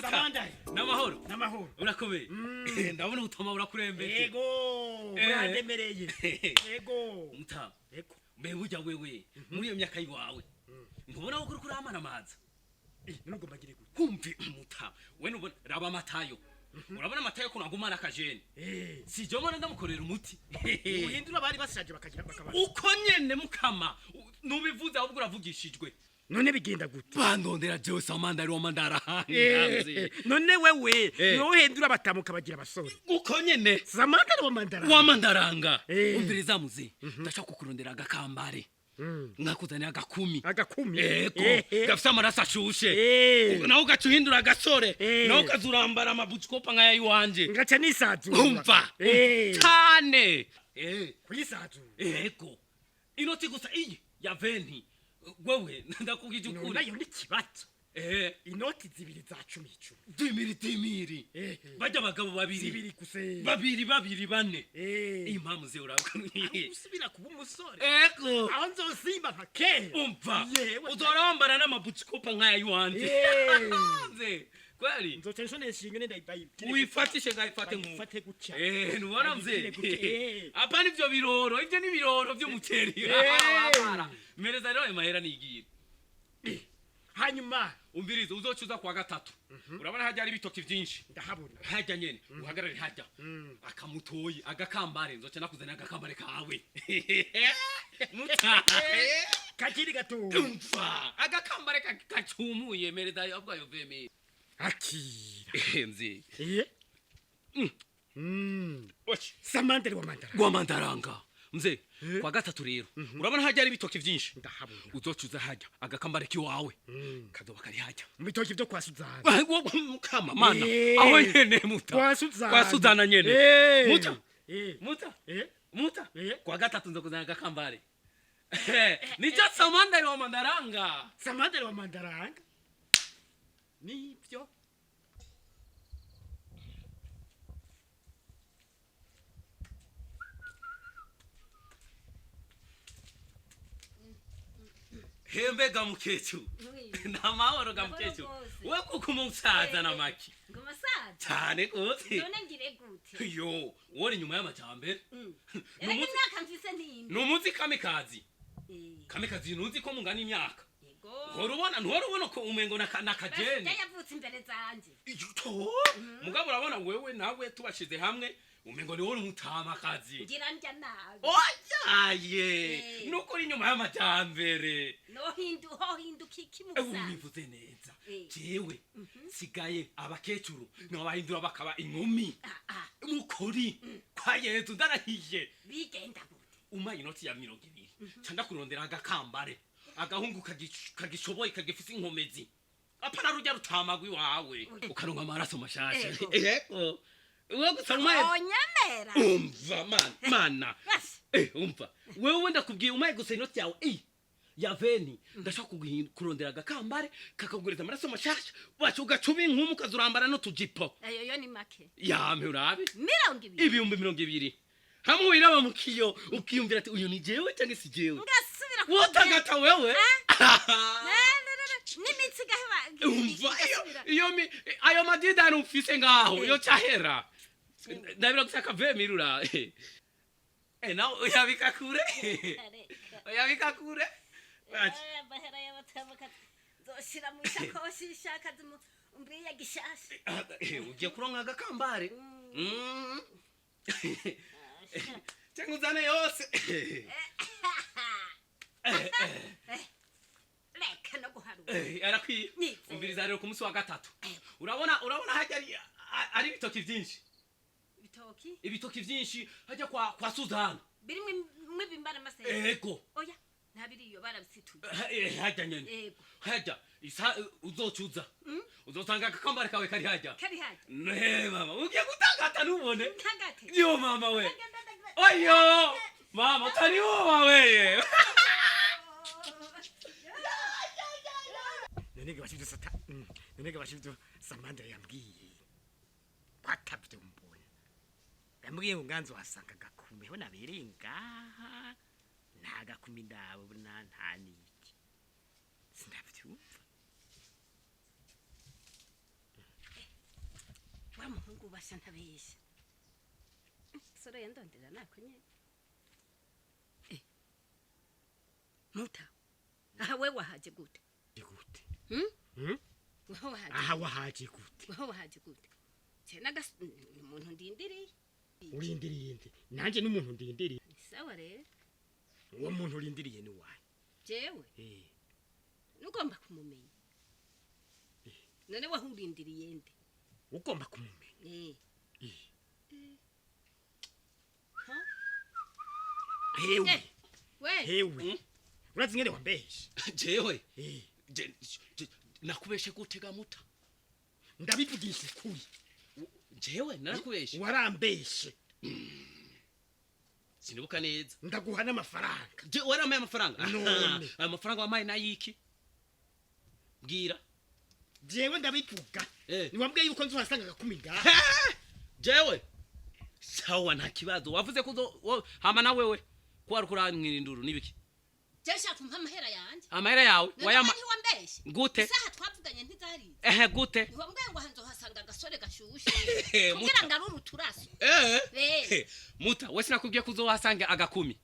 Samandari. N'amahoro. N'amahoro. Urakomeye. Ndabona ubutama burakurembeje. Yego, burandemereye. Yego. Mutama. Yego. Mbe burya wewe muri iyo myaka yiwawe ntubona ko uriko uramanamaza? None ugomba ngire gute? Kumvi mutama, we nubona raba amatayo, urabona amatayo ko nagumana akajene. Si je mbona ndamukorera umuti. Uhindura abari bashaje bakagira bakaba. Uko nyene mukama nubivuze ahubwo uravugishijwe. None bigenda gute? Bandondera jewe Samandari wa Mandara. None wewe niwowe uhindura abatamuka bagira abasore? Uko nyene. Samandari wa Mandara. Wa Mandaranga. Umviriza muze, ndashaka kukurondera agakambare, nkakuzanira agakumi. Agakumi? Ego. Gafise amaraso ashushe. Nawe ugaca uhindura agasore. Nawe ukaza urambara amabucikopa nk'aya iwanje. Ngaca nisazura. Umva cane. Kuyisazura? Ego, inoti gusa iyi ya 20, wewe ndakubwije ukuri. Nayo ni kibazo. Inoti zibiri za cumi icumi. Dimiri dimiri. Bajya abagabo babiri. Zibiri gusa. Babiri babiri bane. Impamvu ze urabwa. Usubira kuba umusore. Ego. Aho nzosimba nka kera. Umva. Yewe. Uzora wambara n'amabucikopa nk'aya iwanje. Nze kweli. Nzoca nshonesha ingene ndayibaye. Uyifatishe ngayifate nk'uko. Bayifate gutya. Ntubona mzee? Bayigire gutya. Apana ivyo biroro, ivyo ni biroro vy'umuceri. Mereza rero ayo mahera nigiye. Hanyuma? Umviriza, uzoca uza kuwa gatatu. Urabona hajya hari ibitoki vyinshi. Ndahabona. Hajya nyene, uhagarare hajya. Akamutoyi, agakambare, nzoca nakuzanira agakambare kawe. Muta. Kakiri gato. Umva, agakambare kacumuye, mereza ayo abwayo veme. Akira. Mzee. Ochi. Samandari wa Mandara. Wa Mandaranga. Mzee, kwa gatatu rero. Urabona hajya hari ibitoki vyinshi. Ndahabona. Uzoca uza hajya agakambare kiwawe. Kazoba kari hajya. Mu bitoki byo kwa Suzana. Mukama mana. Aho nyene muta. Kwa Suzana. Kwa Suzana nyene. Muta. Muta. Muta. Kwa gatatu nzokuzana agakambare. Nico Samandari wa Mandaranga. Samandari wa Mandaranga. Nivyo. Hembe ga mukecuru. Namahoro ga mukecuru. Rwose. We kuko umusaza na maki. Ngo masaza? Cyane gose. None ngire gute? Yo, wori nyuma y'amajambere. Erega imyaka mfise ntiyimbi. Numuzi Kamikazi. Kamikazi nuzi ko mungana imyaka. Yego. Uhora ubona, ntuhora ubona ko umengo nakajene. Basije yavutse imbere zanje. Ito. Mugabo urabona wewe nawe tubashize hamwe umengo ni wowe umutamakazi. Ngira ndya nabi. Oyaye. Nuko uri inyuma y'amajambere. No hindu ho hinduka iki musaza? Ubivuze neza. Jewe sigaye abakecuru nabahindura bakaba inkumi. Mukori kwa Yezu ndarahiye. Bigenda gute? Uma inoti ya 20. Ca ndakurondera agakambare. Agahungu kagishoboye kagifise inkomezi. Apana rujya rutamagwi wawe. Ukaronka amaraso mashasha. Ego. Ego. Wewe gusa umaye. Onyamera. Umva mana mana. Basi. Umva. Wewe ndakubwiye umaye gusa inoti yawe. Ya 20 ndashaka kurondera agakambare kakaguriza amaraso mashasha, wacu ugacuba inkumu ukazurambara n'utujipo. Ayo yo ni make. Yampe urabe. 20. 20,000 hamwe wiraba mu kiyo ukiyumvira ati uyu ni jewe cyangwa si jewe. Ngasubira. Wotagata wewe. N'imitsi gaheba. Umva iyo ayo madidani ufise ngaho yo cahera ndabira gushaka vemirura nawe uyabika kure, uyabika kure. Amahera y'abatamuka nzoshira mu isakoshi ishaka mbwiye gishasha. Ugiye kuronka agakambare cyangwa uzane yose. Reka no guharura. Arakwiye. Umviriza rero, ku munsi wa gatatu urabona hajya ari ibitoki byinshi. Ibitoki? Ibitoki byinshi hajya kwa Suzana. Birimwo ibimbara amasenge? Ego. Oya, ntabiriyo, barabisituye. Hajya nyene. Ego. Hajya isa uzocuza uzosanga agakambare kawe kari hajya. Kari hajya? Ne mama, ugiye gutangata nubone. Ntangate. Yo mama we, oyo mama utariwoba weye. None gabashivyo sata. None gabashivyo Samandari yambwiye. Batavyumbona. Yambwiye ngo nganzo wasanga gakumi ho nabereye ngaha. Nta gakumi ndabona nta niki. Sindavyumva. Wa muhungu basha ntabesha. Sore yandondera nako nyene. Eh. Muta. Aha we wahaje gute? Gute? Hmm? Hmm? Weho wahaje. Aha wahaje gute? Weho wahaje gute? Cena gas umuntu ndindiriye. Urindiriye nde? Nanje n'umuntu ndindiriye. Ni sawa rero. Uwo muntu urindiriye ni wahe? Jewe Eh. nugomba kumumenya. None wahurindiriye nde? Ugomba kumumenya. Eh. Eh. Ha? Hewe. Eh. We. Hewe. Urazi ngene wambeshe. Jewe Eh. nakubeshe gutega muta? Ndabivugisha ukuri. Jewe narakubeshe? Warambeshe. Sinibuka neza. Ndaguha n'amafaranga. Je warampaye amafaranga? None. Ayo mafaranga wampaye nayiki? Bwira. Jewe ndabivuga. Eh. Niwambwiye yuko nzohasanga agakumi ngaha. Jewe sawa, nta kibazo. Wavuze ko hama na wewe ko wari kuramwira induru nibiki? Je shaka umpa amahera yanje. Amahera yawe None wayama ntiwambeshe. Gute? Isaha twavuganye ntizari. Ehe, gute? Ntiwambwiye ngo hanzohasanga agasore gashushe. Muta. Kugira ngo arure uturaso. Eh. Eh. Muta, we sinakubwiye ko uzohasanga agakumi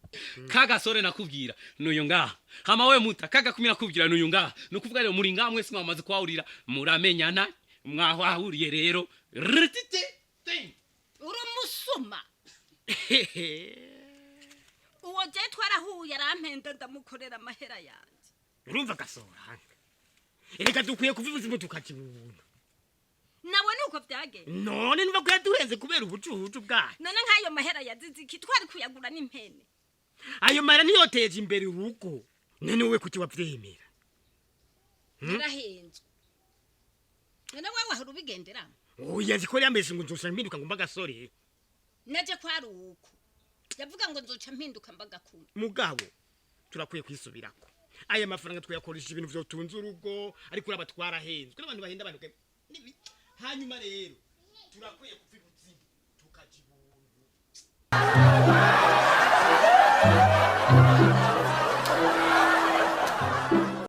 kagasore? Nakubwira nuyu ngaha. Hama we muta, kagakumi nakubwira nuyu ngaha. Nukuvuga rero muri ngaha mwese mwamaze kuhahurira, muramenyana, mwahahuriye rero. Rtiti ting. Uri umusuma. Uwo je twarahuye arampenda ndamukorera amahera yanje. Urumva gasoranga, erega dukwiye kuva ubuzima tukagira ubuntu. Nawe nuko byagenze. None niba ko yaduhenze kubera ubucucu bwayo. None nk'ayo mahera yazize iki? Twari kuyagura n'impene. Ayo mara niyoteje imbere urugo. None wowe kuki wavyemera? Narahenzwe. None wewe wahora ubigenderamo? Oya, zikora yambeshe ngo nzosa mpinduka ngo mba agasore. Naje kwari uko yavuga ngo nzoca mpinduka mbagakuma. Mugabo turakwiye kwisubirako. Aya mafaranga twayakoresha ibintu vyotunze urugo, ariko uraba twarahenzwe n'abantu bahenda abantu. Hanyuma rero turakwiye kuva